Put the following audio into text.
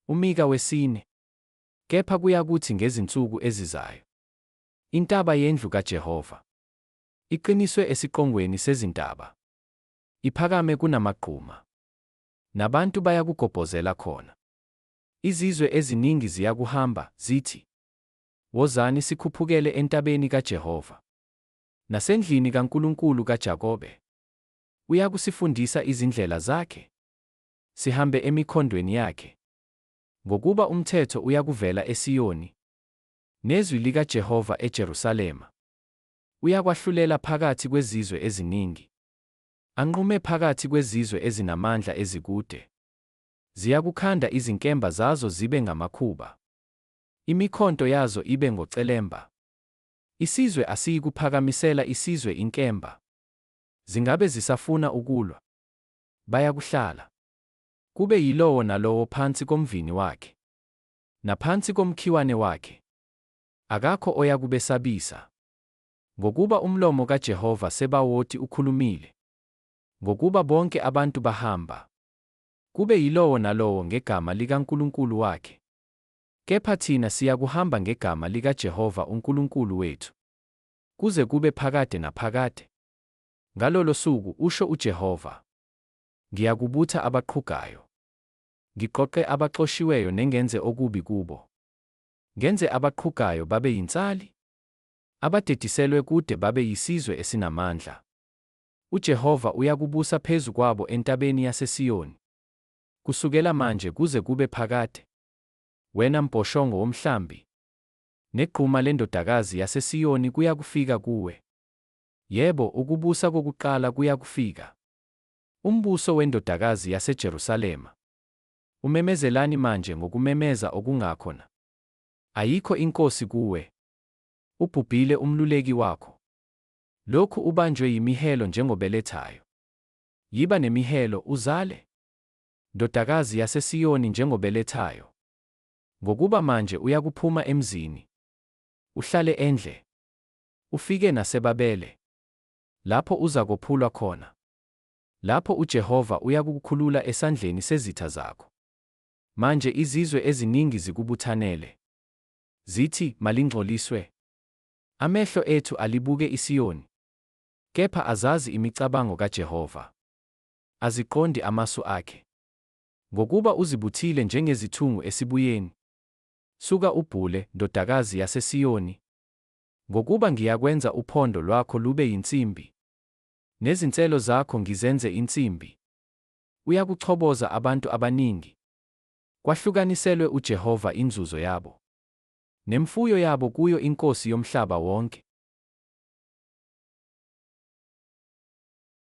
UMika wesine. Kepha kuyakuthi ngezinsuku ezizayo, intaba yendlu kaJehova iqiniswe esiqongweni sezintaba, iphakame kunamagquma, nabantu bayakugobhozela khona. Izizwe eziningi ziyakuhamba, zithi, Wozani sikhuphukele entabeni kaJehova, nasendlini kaNkulunkulu kaJakobe. Uyakusifundisa izindlela zakhe, sihambe emikhondweni yakhe. Ngokuba umthetho uyakuvela eSiyoni, nezwi likaJehova eJerusalema. Uyakwahlulela phakathi kwezizwe eziningi, anqume phakathi kwezizwe ezinamandla ezikude. Ziyakukhanda izinkemba zazo zibe ngamakhuba, imikhonto yazo ibe ngocelemba. Isizwe asiyikuphakamisela isizwe inkemba, zingabe zisafuna ukulwa. Bayakuhlala, kube yilowo nalowo phansi komvini wakhe, naphansi komkhiwane wakhe, akakho oyakubesabisa. Ngokuba umlomo kaJehova Sebawoti ukhulumile. Ngokuba bonke abantu bahamba, kube yilowo nalowo ngegama likankulunkulu wakhe. Kepha thina siyakuhamba ngegama likaJehova uNkulunkulu wethu, kuze kube phakade naphakade. Ngalolo suku, usho uJehova, ngiyakubutha abaqhugayo, ngiqoqe abaxoshiweyo nengenze okubi kubo, ngenze abaqhugayo babe yinsali, abadediselwe kude babe yisizwe esinamandla. UJehova uyakubusa phezu kwabo entabeni yaseSiyoni, kusukela manje kuze kube phakade. Wena mbhoshongo womhlambi, negquma lendodakazi yaseSiyoni kuyakufika kuwe. Yebo, ukubusa kokuqala kuyakufika, umbuso wendodakazi yaseJerusalema. Umemezelani manje ngokumemeza okungakho na? Ayikho inkosi kuwe, ubhubhile umluleki wakho. Lokhu ubanjwe yimihelo njengobelethayo. Yiba nemihelo, uzale, ndodakazi yaseSiyoni njengobelethayo. Ngokuba manje uyakuphuma emzini, uhlale endle, ufike naseBabele, lapho uzakophulwa khona. Lapho uJehova uyakukukhulula esandleni sezitha zakho. Manje izizwe eziningi zikubuthanele, zithi, Malingcoliswe, amehlo ethu alibuke iSiyoni. Kepha azazi imicabango kaJehova, aziqondi amasu akhe. Ngokuba uzibuthile njengezithungu esibuyeni. Suka ubhule, ndodakazi yaseSiyoni, ngokuba ngiyakwenza uphondo lwakho lube yinsimbi, nezinselo zakho ngizenze insimbi. Uyakuchoboza abantu abaningi, kwahlukaniselwe uJehova inzuzo yabo, nemfuyo yabo kuyo iNkosi yomhlaba wonke.